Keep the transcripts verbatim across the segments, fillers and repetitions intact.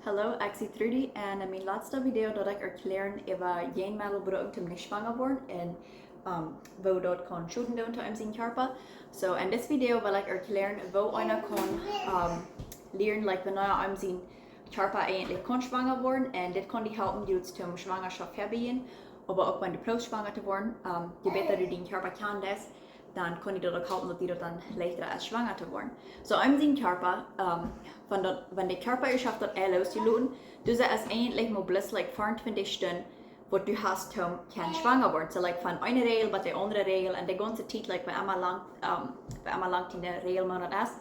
Hallo, ekj sie Trudy un en mien latsta Video deed ekj erkjlären äwa Jäajenmeddel brucken toom nich schwanga woaren un um, woo daut kaun schoden doonen to eenem sien Kjarpa. So, en dit Video well ekj erkjlären woo eena kaun um, lieren, like, wanea eenem sien Kjarpa eejentlich kaun schwanga woaren. Un dit kaun die halpen, die toom Schwangerschaft vebiejen. Oba uk wan du ploonst schwanga to woaren, um, je bäta du dien Kjarpa kjanen deist, dan kaun die daut uk halpen, daut die daut dan leichta es schwanga to woaren. So, eenem sien Kjarpa, um, wan daut, wan de Kjarpa ieescht schaft daut Ei loos to loten, daut es eejentlich mau bloos, like, vea un twintich Stund waut du hast toom kjennen schwanga woaren. So, like, von eene Räajel bat de aundre Räajel un de gaunze Tiet, like, woo emma lang, um, woo emma lang diene Räajelmoonat es,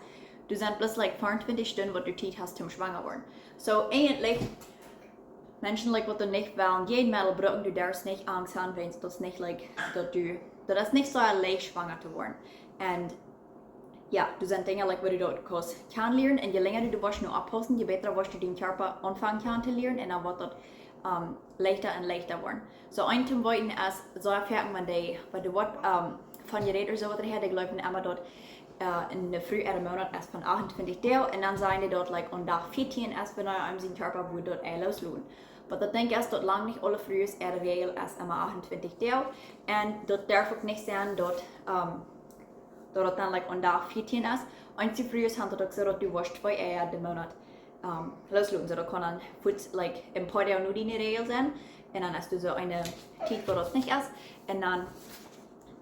daut sent bloos, like, vea un twintich Stund waut du Tiet hast toom schwanga woaren. So, eejentlich, Menschen, like, waut doa nich wellen Jäajenmeddel brucken, du derfst nich Angst haben, wiels daut es nich, like, daut du, daut es nich soo leicht schwanga to woaren. Un jo, daut sent Dinja, like, woo du daut kaust kjanen lieren. Un je lenja du doa woascht no oppaussen, je bäta woascht du dien Kjarpa aunfangen kjanen to lieren un dan woat daut, um, leichta un leichta woaren. So, een toom weeten es, soo foaken, wan dee, wan du waut, um, von jerät ooda soo waut, dee jleewen emma daut, uh, eene Fru äa Moonat es von achtuntwintich Doag un dan sajen dee daut, like, aun Dach vieetieen es, wanea eenem sien Kjarpa woat daut Ei loos loten. Oba daut denkj ekj es daut lang nich aule Frues äa Räajel es emma achtuntwintich Doag. Un daut derf uk nich sennen daut, um, daut daut dan, like, aun Dach vieetieen es. Eenje Frues haben daut uk soo daut du woascht twee Eia de Moonat, um, loos loten. So, daut kaun dan fuaz, like, een poa Doag no diene Räajel sennen. Un dan hast du soo eene Tiet wua daut nich es. Un dan,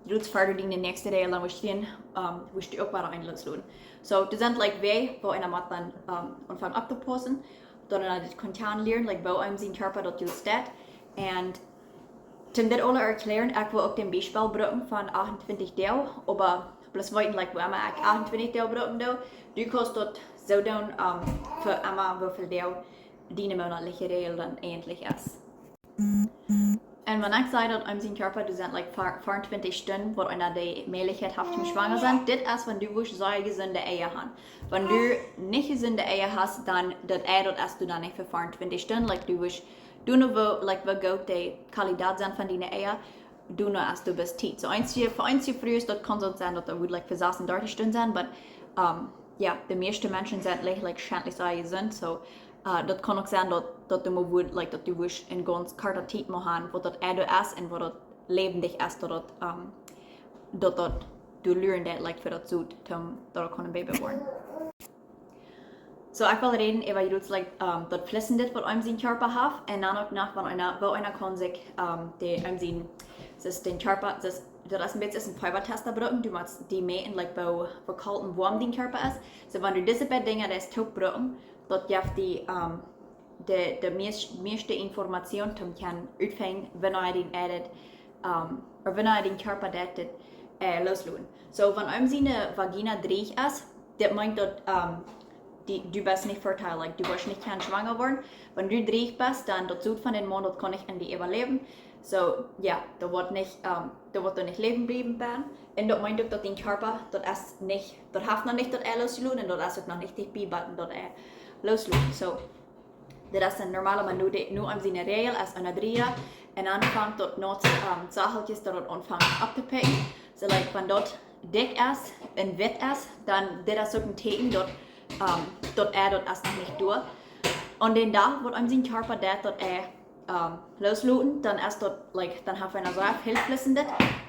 daut es ver du diene näakjste Räajel dan woascht kjrieen, um, woascht du uk wada een loos loten. So, daut sent, like, Wäaj woo eena mott dan, um, aunfangen opptopaussen. Daut eena daut kaun kjanen lieren, like, woo eenem sien Kjarpa daut jrod steit. Un toom dit aules erkjlären, ekj well uk daut Biespel brucken von achtuntwintich Doag, oba bloos weeten, like, woo emma ekj achtuntwintich Doag brucken doo, du kaust daut soo doonen, um, fa emma woo väl Doag diene moonatliche Räajel dan eejentlich es. Un wan ekj saj daut eenem sien Kjarpa, daut sent, like, vea-, vea un twintich Stund waut eena de Mäajlichkjeit haft toom schwanga sennen, dit es wan du woascht sea jesunde Eia haben. Wan du nich jesunde Eia hast, dan daut Ei, daut es du dan nich fa vea un twintich Stund, like, du woascht doonen woo, like, woo goot de Qualität sent von diene Eia, doonen es du best Tiet. So, eenje, fa eenje Frues, daut kaun soo sennen daut daut woat, like, fa sasuntachentich Stund sennen, but, um, jo, de mieeschte Menschen sent, like, like, schentlich sea jesunt, so, uh, daut kaun uk sennen daut, daut du mau woascht, like, daut du woascht eene gaunz korte Tiet mol haben, wua daut Ei es un wua daut läwendich es, daut daut, um, daut daut du lieren daut, like, fa daut Sot, toom, daut daut kaun een Baby woaren. So, ekj well räden äwa jrod, like, um, daut Flissende waut eenem sien Kjarpa haft, un dan uk noch, wan eena, woo eena kaun sikj, um, de, eenem sien, daut es dän Kjarpa, daut es, daut es een bät aus een Fiebertester brucken, du motst dee mäten, like, woo, woo kolt un woam dien Kjarpa es. So, wan du dise beid Dinja deist toop brucken, daut jeft die, um, de, de mieescht-, mieeschte Information toom kjennen utfinjen, wanea dien Ei, um, ooda wanea dien Kjarpa deit daut, uh, loos loten. So, wan eenem siene Vagina dreech es, daut meent daut, um, die, du best nich fertile, like, du woascht nich kjennen schwanga woaren. Wan du dreech best, dan daut Sot von dän Maun, daut kaun nich en die äwaläwen. So, jo, daut woat nich, um, daut woat doa nich läwen bliewen bie. Un daut meent uk daut dien Kjarpa, daut es nich, daut haft noch nich daut Ei loos loten un daut es uk noch nich dicht bie, bat daut Ei loos loten. So, daut es een normala Maun, no de, no eenem siene Räajel es eena dreea. Un dan fangt daut Naut, um, soo halkjes daut daut aunfangt opptopikjen. So, like, wan daut dikj es un witt es, dan daut es uk een Tieekjen daut, um, daut Ei, daut es noch nich doa. Un dän Dach waut eenem sien Kjarpa deit daut Ei, um, loos loten, dan es daut, like, dan haft eena sea väl Flissende.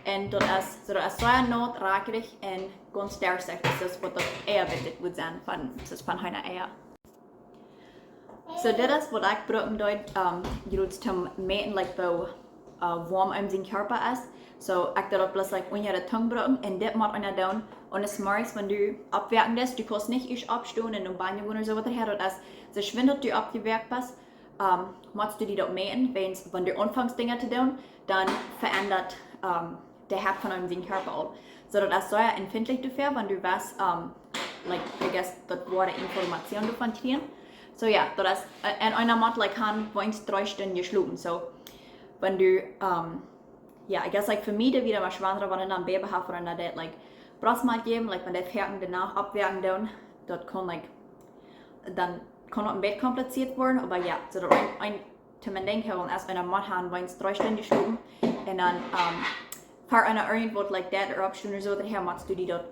Un daut es, so daut es sea naut, rakjrich un gaunz derchsichtich, daut es waut daut Ei woat sennen von, daut es von Heenaeia. So, dit es waut ekj brucken doo, um, jrod toom mäten, like, woo, uh, woam eenem sien Kjarpa es. So, ekj doo daut bloos, like, unja de Tung brucken un dit mott eena doonen. Un es morjes, wan du oppwaken best, du kaust nich ieescht oppstonen un baño gonen ooda soo waut, daut es, soo schwind daut du oppjewaakt best, um, motst du die daut mäten, wiels wan du aunfangst Dinja to doonen, dan veendat, um, de Hett von eenem sien Kjarpa aul. So, daut es sea empfindlich doafäa, wan du west, um, like, I guess, daut woat Information doavon kjrieen. So, jo, daut es, uh, un eena mott, like, han weens dree Stund jeschlopen. So, wan du, um, jo, I guess, like, fa mie, dee wia mau schwanger, wan eena een Baby haft, wan eena deit, like, Brostmelkj jäwen, like, wan dee foaken doano oppwaken doonen, daut kaun, like, dan kaun daut een bät kompliziert woaren, oba jo, so daut een, een, toom een Dinkj haben, aus eena mott han weens dree Stund jeschlopen. Un dan, um, ver eena irjentwaut, like, deit oppstonen ooda soo waut, dan motst du die daut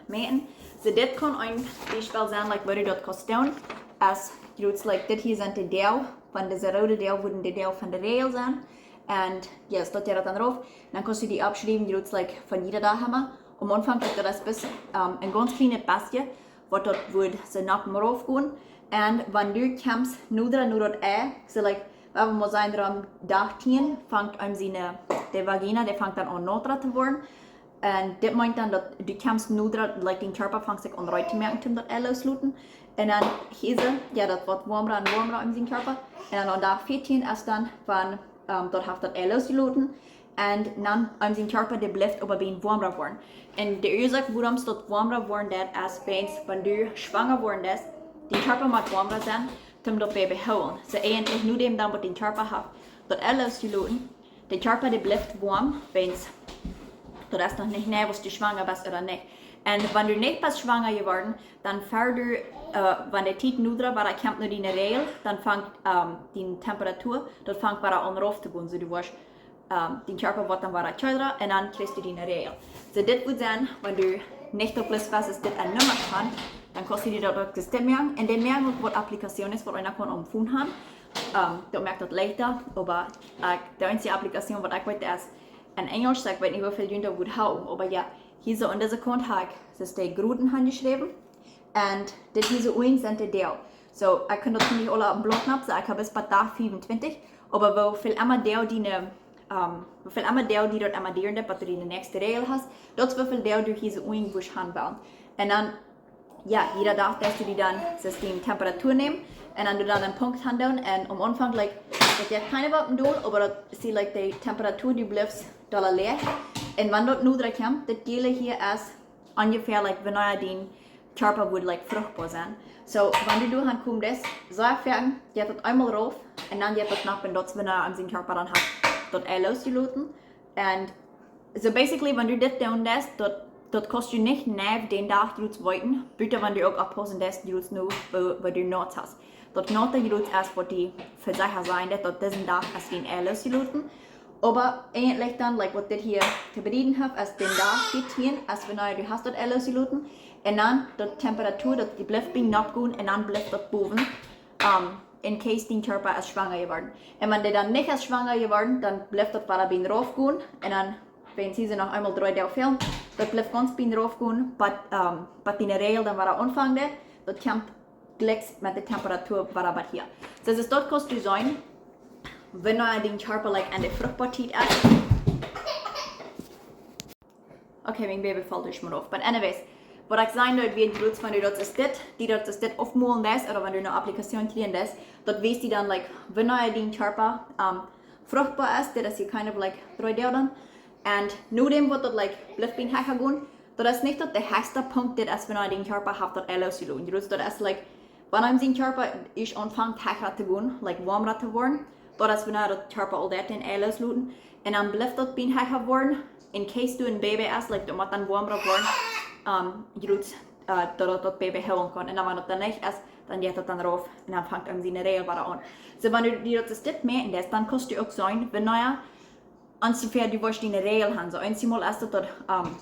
mäten. So, dit kaun een Biespel sennen, like, woo du daut kaust doonen. Aus jrots, like, dit hia sent de Deel, von dise roode Deel wudden de Deel von de Räajel sennen. Un yes, daut jeit dan rauf. Dan kaust du dee oppschriewen, jrots, like, von jieda Dach emma. Aum Aunfank, like, daut es bloos, ähm, een gaunz kjlienet bestje, waut daut wudd soo no rauf gonen. Un wan du kjemst noda no daut Ei, soo, like, wan wie mol sajen, rom Dach tieen fangt aun siene, de Vagina, dee fangt dan aun nata to woaren. Un dit meent dan daut du kjemst noda, like, dien Kjarpa fangt sikj aun reed to moaken, om daut Ei lossloten. Un dan hia soo, jo, daut woat woama un woama en sienen Kjarpa. Un dan aun Dach vieetieen es dan, wan, ähm, daut haft daut Ei lossjeloten. Un dan en sienen Kjarpa, dee blift oba bie woama woaren. Un de Uasoak, wuarom daut woama woaren deit, es, wiels, wan du schwanga woaren deist, dien Kjarpa mott woama sennen, om daut Baby hoolen. Soo eejentlich nodäm dan, waut dien Kjarpa haft daut Ei lossjeloten, de Kjarpa, dee blift woam, wiels daut es noch nich jeneiw, aus du schwanga best ooda nich. Un wan du nich best schwanga jeworden, dan ver du, äh, wan de Tiet noda wada kjemt no diene Räajel, dan fangt, ähm, diene Temperatua, daut fangt wada aun rauf to gonen. Soo du woascht, ähm, dien Kjarpa woat dan wada kjeelra un dan kjrichst du diene Räajel. Soo dit wudd sennen, wan du nich opp List best, es dit een Numma von, dan kaust du die daut uk stemmen. Un dee moaken uk waut Applikationen, waut eena kaun aum Phone haben. Ähm, daut moakt daut leichta, oba, äh, de eensje Applikatie, waut ekj weet, es en Enjelsch, soo ekj weet nich, woo väl jie daut goot haben, oba jo, hia soo aun dise Kaunt hab ekj, daut es de Groeten aunjeschräwen. Un dit hia soo eent sent de Deel. Soo, ekj kaun daut nich aula opp een Blaut knappen, soo ekj hab bloos bat Dach fiefuntwintich, oba woo väl emma Deel diene, ähm, woo väl emma Deel die daut emma dieren deit, bat du diene näakjste Räajel hast, daut es woo väl Deel du hia soo eent wurscht haben wellen. Un dan Jo, jieda Dach deist du die dan, daut es diene Temperatua nämen un dan du dan een Punkt aun doonen. Un aum Aunfank, like, daut jeit kjeenem waut aun dol, oba daut es, like, de Temperatua, dee blift doa läach. Un wan daut noda kjemt, daut Jäle hia es onjefäa, like, wanea dien Kjarpa wudd, like, fruchtboa sennen. Soo, wan du doa aunkomen deist, soo foaken, jeit daut eemol rauf un dan jeit daut nopp un daut es wanea en sienen Kjarpa dan haft daut Ei lossjeloten. Un soo basically, wan du dit doonen deist, daut, daut kaust du nich jeneiw dän Dach jrots weeten, buta wan du uk oppaussen deist jrots no, woo, woo du Nacht hast. Daut Nacht jrots es waut die vesäakjen deit, daut disen Dach es dien Ei lossjeloten. Oba eejentlich dan, like, waut dit hia to bedieden haft, es dän Dach vieetieen, es wanea du hast daut Ei lossjeloten. Un dan daut Temperatua, daut dee blift bie nopp gonen un dan blift daut bowen. Ähm, in case dien Kjarpa es schwanga jeworden. Un wan dee dan nich es schwanga jeworden, dan blift daut wada bie rauf gonen. Un dan, wan see noch eemol dree Deel fälen, daut blift gaunz bie rauf gonen, bat, ähm, bat diene Räajel dan wada aunfangt, daut kjemt jlikj met de Temperatua wada bat hia. Soo, daut kaust du seenen, wanea dien Kjarpa, like, aun de Fruchtboatiet es. Okay, mien Baby felt ieescht mol opp. But anyways, waut ekj sajen wull, wia jrots, wan du daut es dit, die daut es dit aufmolen deist, ooda wan du ne Applikatie kjrieen deist, daut wiest die dan, like, wanea dien Kjarpa, ähm, fruchtboa es, daut es hia kind of, like, dree Deel dan. Un nodäm waut daut, like, blift bie hecha gonen, daut es nich daut de hechsta Punkt dit es, wanea dien Kjarpa haft daut Ei lossjeloten. Jrots, daut es, like, wan en sienen Kjarpa ieescht aunfangt hecha to gonen, like, woama to woaren, daut es wanea daut Kjarpa aul deit dän Ei lossloten. Un dan blift daut bie hecha woaren, in case du een Baby hast, like, daut mott dan woama woaren, ähm, jrots, äh, daut, daut, daut Baby hoolen kaun. Un dan, wan daut dan nich es, dan jeit daut dan rauf un dan fangt en siene Räajel wada aun. Soo, wan du die daut es dit moakjen deist, dan kaust du uk seenen, wanea onjefäa du woascht diene Räajel haben. Soo, eenjemol es daut, daut, ähm,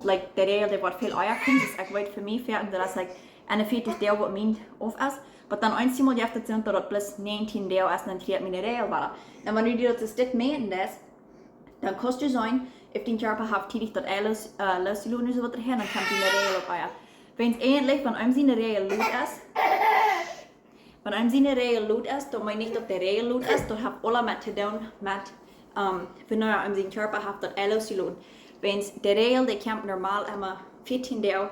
like, de Räajel, dee woat väl ea komen, soo ekj weet fa mie, fa, daut es, like, eenunvieetich Deel waut mien auf es. But dan eenjemol jeft daut soo, daut daut bloos näajentieen Deel es, dan kjrieech ekj miene Räajel wada. Un wan du die daut es dit moakjen deist, dan kaust du seenen, auf dien Kjarpa haft tiedich daut Ei loss, äh, lossjeloten, soo waut doa häa, dan kjemt diene Räajel uk ea. Wiels eejentlich, wan eem siene Räajel lot es, wan eem siene Räajel lot es, daut meent nich daut de Räajel lot es, daut haft aules met to doonen met, ähm, wanea eem sien Kjarpa haft daut Ei lossjeloten. Wiels de Räajel, dee kjemt normal emma vieetieen Doag,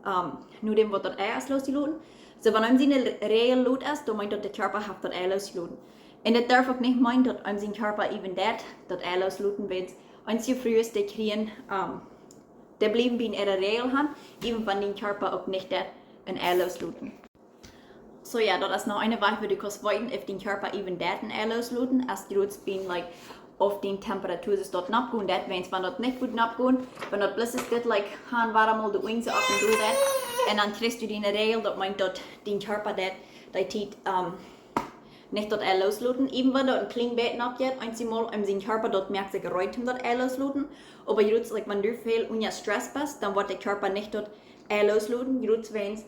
ähm, nodäm waut daut Ei es lossjeloten. Soo, wan eem siene Räajel lot es, daut meent daut de Kjarpa haft daut Ei lossjeloten. Un daut darf uk nich meenen daut eem sien Kjarpa even deit daut Ei lossloten, wiels eenje Frues, dee kjrieen, ähm, dee bliewen bie äare Räajel han, even wan dien Kjarpa uk nich deit een Ei lossloten. Soo jo, daut es noch een Wajch, woo du kaust weeten, auf dien Kjarpa even deit een Ei lossloten, es jrots bie, like, auf dien Temperatua es daut nopp gonen deit, wiels wan daut nich goot nopp gonen, wan daut bloos es dit, like, han, wua mol de Uagen opp un dol deit, un dan kjrichst du diene Räajel, daut meent daut dien Kjarpa deit, dee Tiet, ähm, nich daut Ei lossloten. Even wan daut een kjlien bät nopp jeit, eenjemol en sien Kjarpa, daut moakt sikj reed om daut Ei lossloten. Oba jrots, like, wan du väl unja Stress best, dan woat de Kjarpa nich daut Ei lossloten, jrots wiels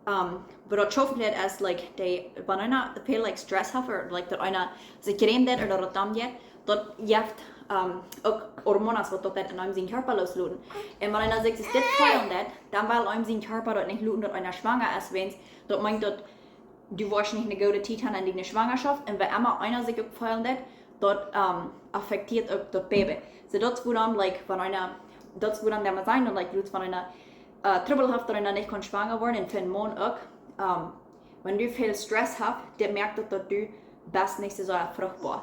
um, waut daut schaufen deit es, like, dee, wan eena väl, like, Stress haft, ooda, like, daut eena sikj jrämen deit ooda daut dan jeit, daut jeft, um, uk Hormonen, waut daut deit en eenem sien Kjarpa loosloten. Un wan eena sikj dit feelen deit, dan well eenem sien Kjarpa daut nich loten daut eena schwanga es, wiels daut meent daut du woascht nich eene goode Tiet haben en diene Schwangerschaft. Un wan emma eena sikj uk feelen deit, daut, um, affektieet uk daut Baby. So daut es wuarom, like, wan eena, daut es wuarom daut mau sennen, like, daut wan eena, uh, Trubbel haft, daut eena nich kaun schwanga woaren, un fa eenen Maun uk, um, wan du väl Stress hast, daut moakt daut, daut du best nich soo sea fruchtboa.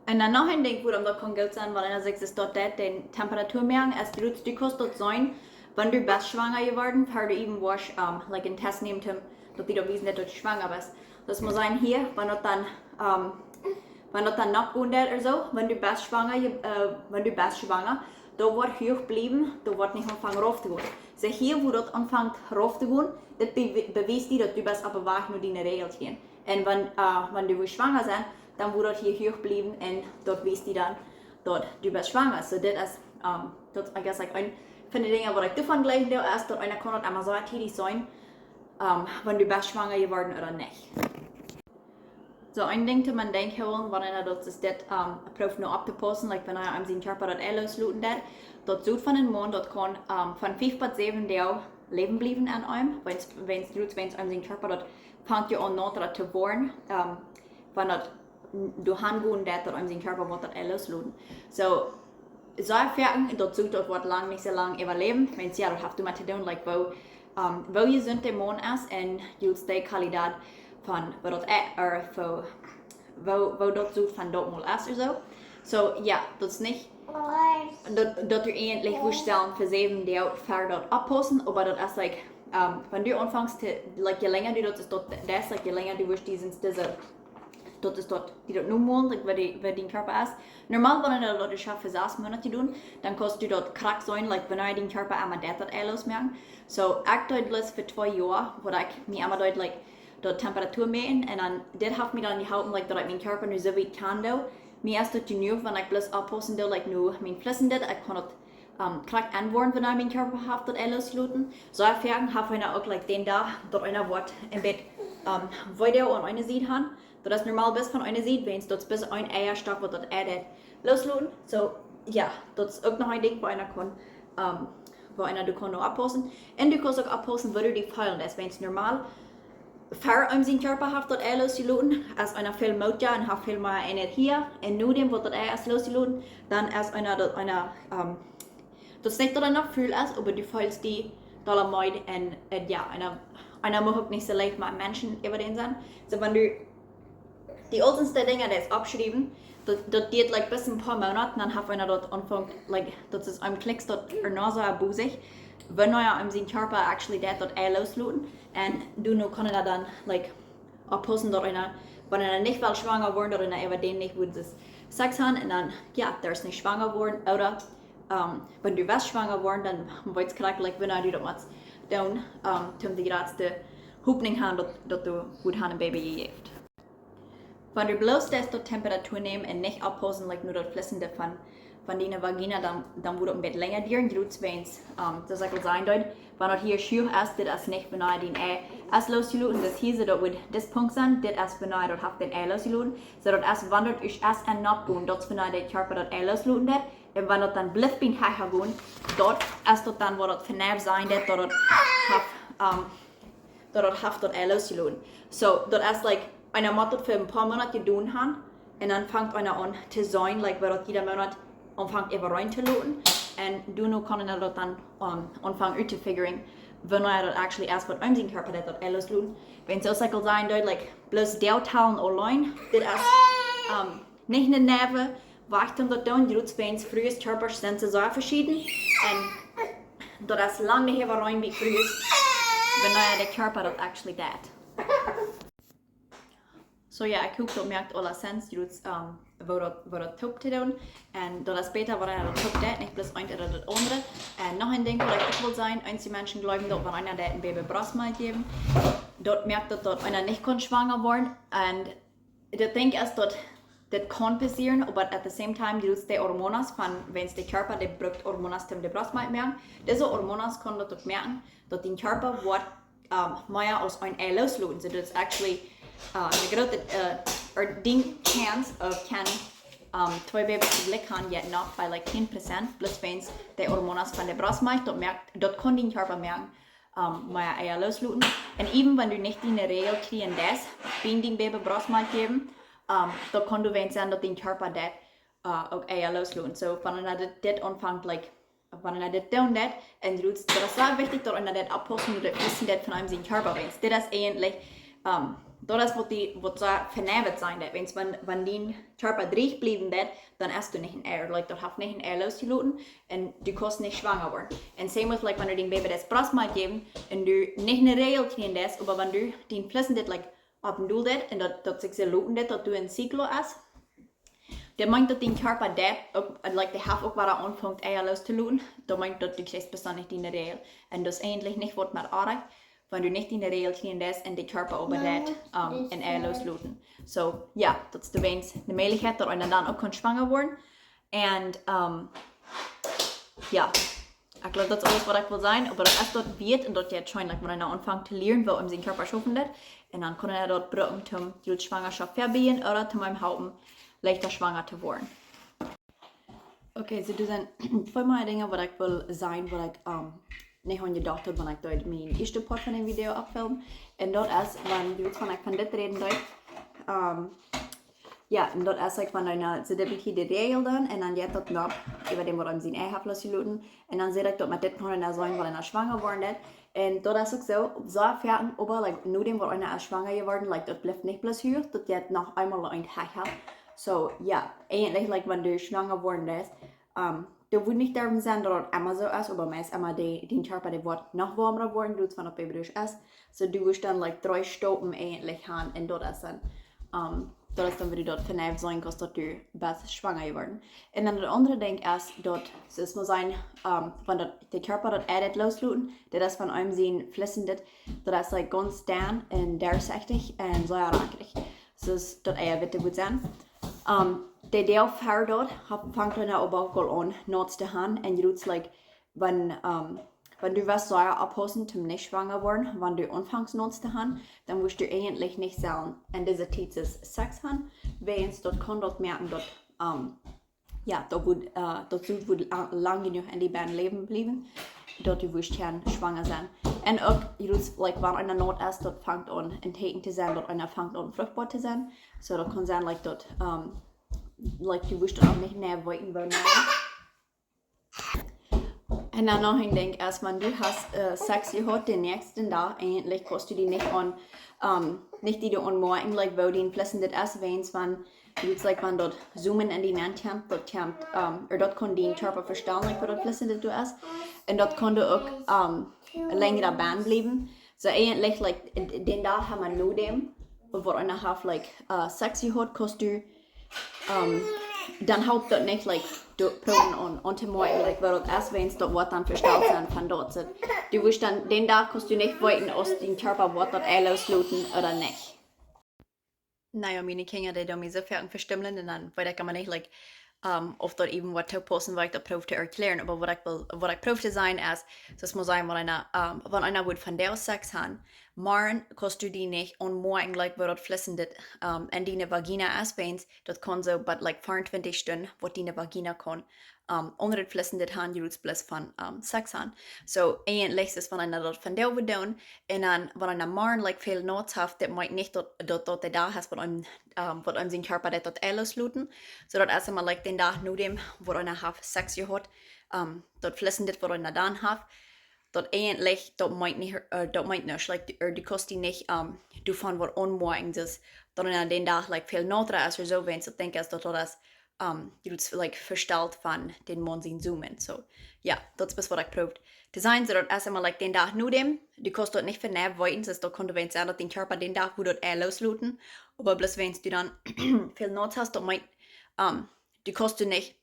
Un dan noch een Dinkj, wuarom daut kaun goot sennen, wan eena sikj es daut deit, de Temperatua moaken, es daut du kaust daut seenen, wan du best schwanga jeworden, ver du even woascht, um, like, een Test nämen, om daut die daut wiesen deit daut du schwanga best. Daut mott sennen hia, wan daut dan, um, wan daut dan nopp gonen deit ooda soo, wan du best schwanga, je-, uh, wan du best schwanga, daut woat huach bliewen, daut woat nich aunfangen rauf to gonen. So hia, wua daut aunfangt rauf to gonen, daut be-, bewiest die daut du best opp dän Wajch no diene Räajel to gonen. Un wan, uh, wan du woascht schwanga sennen, dan woat daut hia huach bliewen un daut wiest die dan daut du best schwanga. So dit es, um, daut, I guess, like, eent von de Dinja waut ekj doavon jleich doo, es daut eena kaun daut emma soo tiedich seenen, um, wan du best schwanga jeworden ooda nich. So een Dinkj, waut maun denkjen kaun, wan eena daut es dit, um, prooft nu opptopaussen, like, wan eena eenem sien Kjarpa daut Ei loosloten deit, daut Sot von eenen Maun, daut kaun, um, von fief bat säwen Doag läwen bliewen aun eenem, wiels, wiels daut, wiels eenem sien Kjarpa daut fangt jo aun noda to woaren, um, wan daut doahan gonen deit, daut eenem sien Kjarpa woat daut Ei loosloten. So, soo foaken, daut Sot daut woat lang, nich soo lang äwaläwen, wiels jo, daut haft doamet to doonen, like, woo, um, woo jesunt de Maun es un jrod de Qualität von waut daut Ei, ooda woo, woo, woo daut Sot von daut Mol es ooda soo. So, jo, daut es nich daut, daut du eejentlich woascht sellen fa säwen Doag ver daut oppaussen, oba daut es, like, um, wan du aunfangst to, like, je lenja du daut es, daut, daut es, like, je lenja du woascht diesen, dise, daut es daut, die daut nu molen, like, woo die, woo dien Kjarpa es. Normal, wan eena daut es fa sas Moonat to doonen, dan kaust du daut krakjt seenen, like, wanea dien Kjarpa emma deit daut Ei loosmoaken. So, ekj deed bloos fa twee Joa, waut ekj mie emma deed, like, daut Temperatua mäten, un dan, dit haft mie dan jeholpen, like, daut ekj mien Kjarpa nu soo wiet kjanen doo. Mie es daut jenuach, wan ekj bloos oppaussen doo, like, nu mien Flessen dit, ekj kaun daut, um, krakjt aunwoaren, wanea mien Kjarpa haft daut Ei loosjeloten. Soo foaken haft eena uk, like, dän Dach, daut eena woat een bät, um, Wee aun eene Sied haben. Daut es normal bloos von eene Sied, wiels daut es bloos een Eia Stock, waut daut Ei deit loosloten. So, jo, daut es uk noch een Dinkj, wua eena kaun, um, wua eena doa kaun no oppaussen. Un du kaust uk oppaussen, woo du die feelen deist, wiels normal, ver eenem sien Kjarpa haft daut Ei loosjeloten, es eena väl moodja un haft väl mea Energie. Un nodäm waut daut Ei es loosjeloten, dan es eena daut, eena, um, daut es nich daut eena ful es, oba du feelst die dolla meed un, un jo, eena, eena mucht uk nich soo leicht met Menschen äwa dän sennen. So, wan du die aulste Dinja deist oppschriewen, daut, daut diet, like, bat een poa Moonat, dan haft eena daut aunfangt, like, daut es een Kjlikj daut eena soo bie sikj, wanea eenem sien Kjarpa actually deit daut Ei loosloten. Un doano kaun eena dan, like, oppaussen daut eena, wan eena nich well schwanga woaren, daut eena äwa dän nich woat Sex haben, un dan, jo, doa es nich schwanga woaren, ooda, um, wan du west schwanga woaren, dan weetst krakjt, like, wanea du daut motst doonen, um, om de jratste Hopninj haben, daut, daut du woascht haben een Baby jejäft. Wan du bloos deist daut Temperatua nämen un nich oppaussen, like, no daut Flessen von, von diene Vagina, dan, dan woat daut een bät lenja dieren, jrod wiels, um, soo aus ekj aul säd, daut, wan daut hia huach es, dit es nich wanea dien Ei es loosjeloten, daut hia soo, daut woat dis Punkt sennen, dit es wanea daut haft daut Ei loosjeloten. So daut es, wan daut es, es en nopp gonen, daut es wanea de Kjarpa daut Ei loosloten deit. Un wan daut dan blift bie een hecha gonen, daut es daut dan, wua daut vondoag sennen deit, daut daut haft, um, daut daut haft daut Ei loosjeloten. So, daut es, like, eena mott daut fa een poa Moonat jedonen haben, un dan fangt eena aun to seenen, like, woo daut jieda Moonat aunfangt äwarein to loten. Un doano kaun eena daut dan, um, aunfangen ut to figuren, wanea daut actually es, waut eenem sien Kjarpa deit daut Ei loosloten. Wiels, soo aus ekj aul säd, daut, like, bloos Doagtalen auleen, dit es, um, nich een Nerve, wacht om daut doonen, jrod wiels Frues Kjarpasch sent soo veschieden. Un daut es lang nich äwarein bie Frues, wanea de Kjarpa daut actually deit. So jo, ekj hop, daut moakt aules Sinn, jrod, um, woo daut, woo daut toop to doonen. Un daut es bäta, wan eena daut toop deit, nich bloos eent ooda daut aundre. Un noch een Dinkj, waut ekj uk well sajen, eenje Menschen jleewen, daut wan eena deit een Baby Brustmelkj jäwen, daut moakt daut, daut eena nich kaun schwanga woaren. Un daut Dinkj es daut, Dit kaun passieren, oba at the same time, du hast de Hormonen von, wan de Kjarpa, dee brukt Hormonen, om de Brustmelkj moaken. Dise Hormonen kjennen daut uk moaken, daut dien Kjarpa woat, um, mea aus een Ei loosloten. So, daut es actually, uh, een groote, uh, or dien chance of can, um, twee Babys toojlikj han, jeit noch bie, like, tien Prozent, plus wan de Hormonen von de Brustmelkj, daut moakt, daut kaun dien Kjarpa moaken, um, mea Eia loosloten. Un even wan du nich diene Regel kjrieen deist, bie dien Baby Brustmelkj jäwen, um, daut kaun doawäajen sennen, daut dien Kjarpa daut, uh, uk Eia loosloten. So, wan eena dit, dit aunfangt, like, wan eena dit doonen deit, un du, daut es sea wichtich, daut eena dit oppaussen, daut eena wist, daut von eenem sien Kjarpa wist. Dit es eejentlich, um, daut es waut dee, waut soo vernäwet sent, daut wan, wan, wan dien Kjarpa dreech bliewen deit, dan hast du nich een Ei, like, daut haft nich een Ei loosjeloten, un du kaust nich schwanger woaren. Un same with, like, wan du dien Baby daut Brustmelkj jäwen, un du nich eene Regel kjrieen deist, oba wan du dien Fleessen dit, like, opp een Doel deit, un daut, daut sikj soo loten deit, daut du een Ziklo hast, daut meent daut dien Kjarpa daut uk, like, dee haft uk wada aunjefongen Eia loosjeloten, daut meent daut du kjrichst bestemmt nich diene Regel. Un daut es eejentlich nich waut mea oajch, wan du nich diene Regel kjrieen deist un dien Kjarpa oba daut, um, een Ei loosloten. So, jo, daut es doawäajen de Mäajlichkjeit, daut eena dan uk kaun schwanger woaren. Un, um, jo, ekj jleew, daut es aules waut ekj well sajen, oba daut es daut wieet un daut jeit scheen, like, wan eena aunfangt to lieren, woo eenem sien Kjarpa schaufen deit. Un dan kaun eena daut brucken, om de Schwangerschaft to vebieejen ooda om eenem halpen, leichta schwanger to woaren. Okay, so doa sent twee Dinja waut ekj well sajen, waut ekj, um, nich aun jedocht haud, wan ekj deed mien ieeschtet Poat von dän Video oppfilmen. Un daut es, wan du wist, wan ekj von dit räden deed, um, jo, un daut es, like, wan eena, soo dit hia de Regel dan, un dan jeit daut noch äwa däm, waut eenem sien Ei haft loosjeloten. Un dan saj ekj daut met dit kaun eena seenen, wan eena schwanger woaren deit. Un daut es uk soo, soo foaken, oba, like, no däm, waut eena es schwanger jeworden, like, daut blift nich bloos hia, daut jeit noch eemol een Tag. So, jo, eejentlich, like, wan du schwanger woaren deist, um, daut woat nich derwen sennen, daut daut emma soo es, oba meist emma de, dien Kjarpa, dee woat noch woama woaren, doaderch wan daut Baby doa es. So, du woascht dan, like, dree Stopen eejentlich han, un daut es dan, um, daut es dan, woo du daut vernäwet seenen kaust, daut du best schwanger jeworden. Un dan daut aundre Dinkj es daut, soo es mau sajen, um, wan daut, de Kjarpa daut Ei deit loosloten, daut es von eenem sien Fleessen, daut es, like, gaunz denn un derchsichtich un sea rakrich. So es daut Eia witt woat sennen. Um, de Deel ver daut, haft, fangt dan uk aul aun, naut to han, un jrots, like, wan, um, wan du west sea oppaussen, om nich schwanger woaren, wan du aunfangst naut to han, dan woascht du eejentlich nich sellen en dise Tiet Sex han, wäajens daut kaun daut moaken daut, um, jo, daut woat, uh, daut Sud woat la-, lang jenuach en dien Been läwen bliewen, daut du woascht kjennen schwanger sennen. Un uk, jrots, like, wan eena naut es, daut fangt aun een Tieekjen to sennen, daut eena fangt aun fruchtboa to sennen. So, daut kaun sennen, like, daut, um, like, du woascht daut uk nich mea weeten, woo. Un dan noch een Dinkj es, wan du hast, uh, Sex jehaut, dän näakjsten Dach, eejentlich kaust du die nich aun, um, nich die doa aun moaken, like, woo dien Fleessen es, wäajens wan, jrots, like, wan daut Semen en die nenn kjemt, daut kjemt, um, ooda daut kaun dien Kjarpa vestalen, like, woo daut Fleessen doa es. Un daut kaun doa uk, um, lenjra bie bliewen. So eejentlich, like, d-, dän Dach ha wie no däm, waut eena haft, like, uh, Sex jehaut, kaust du, um, dan halpt daut nich, like, to proowen aun, aun to moaken, like, woo daut es, wäajens daut woat dan vestalt sennen von daut. So, du woascht dan, dän Dach kaust du nich weeten, aus dien Kjarpa woat daut Ei loosloten ooda nich. Na jo, miene Kjinja, dee doonen mie soo foaken vestimmlen un dan weet ekj emma nich, like, um, auf daut even woat toopaussen, waut ekj daut proow to erkjlären. Oba waut ekj well, waut ekj proow to sajen es, daut mau sajen, wan eena, um, wan eena woat vondoag Sex han, morjen kaust du die nich aun moaken, like, woo daut Fleessen, um, en diene Vagina es, wäajens daut kaun soo, but, like, veeauntwintich Stunden, waut diene Vagina kaun, um, onen daut Fleessen han, jrots bloos von, um, Sex han. So, eejentlich es, wan eena daut vondoag woat doonen, un dan, wan eena morjen, like, väl Naut haft, daut meent nich daut, daut, daut de Dach es, waut eenem, um, waut eenem sien Kjarpa deit daut Ei loosloten. So, daut es emma, like, dän Dach no däm, waut eena haft Sex jehaut, um, daut Fleessen, waut eena dan haft, daut eejentlich, daut meent nich, uh, daut meent nuscht, like, du, uh, du kaust die nich, um, doavon waut aunmoaken, daut, daut eena dän Dach, like, väl nautra es ooda soo, wäajens daut Dinkj es, daut daut es, um, jrots, like, vestalt von dän Maun sien Semen. So, jo, daut es waut ekj proow to sajen, so daut es emma, like, dän Dach no däm, du kaust daut nich vondoag weeten, so daut kaun doawäajen sennen, daut dien Kjarpa dän Dach woat daut Ei loosloten, oba bloos wäajens du dan väl Naut hast, daut meent, um, du kaust du nich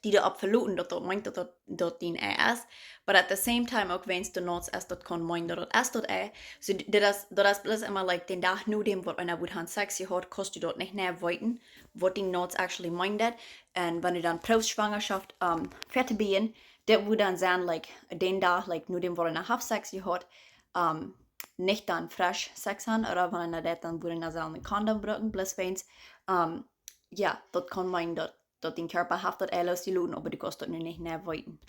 die doaropp veloten, daut daut meent, daut daut, daut dien Ei es. But at the same time, uk wan et de Nauz es, daut kaun meenen, daut daut es daut Ei. So, dit es, daut es bloos emma, like, dän Dach no däm, waut eena woat han Sex jehaut, kaust du daut nich nau weeten, waut dien Nauz actually meent. Un wan du dan proowst Schwangerschaft, um, fa to beginnen, daut woat dan sennen, like, dän Dach, like, no däm, waut eena haft Sex jehaut, um, nich dan fresh Sex han, ooda wan eena daut, dan woat eena sellen een Condom brucken, bloos wan et, um, jo, daut kaun meenen, daut daut dien Kjarpa haft daut Ei loosjeloten, oba du kaust daut nu nich nau weeten.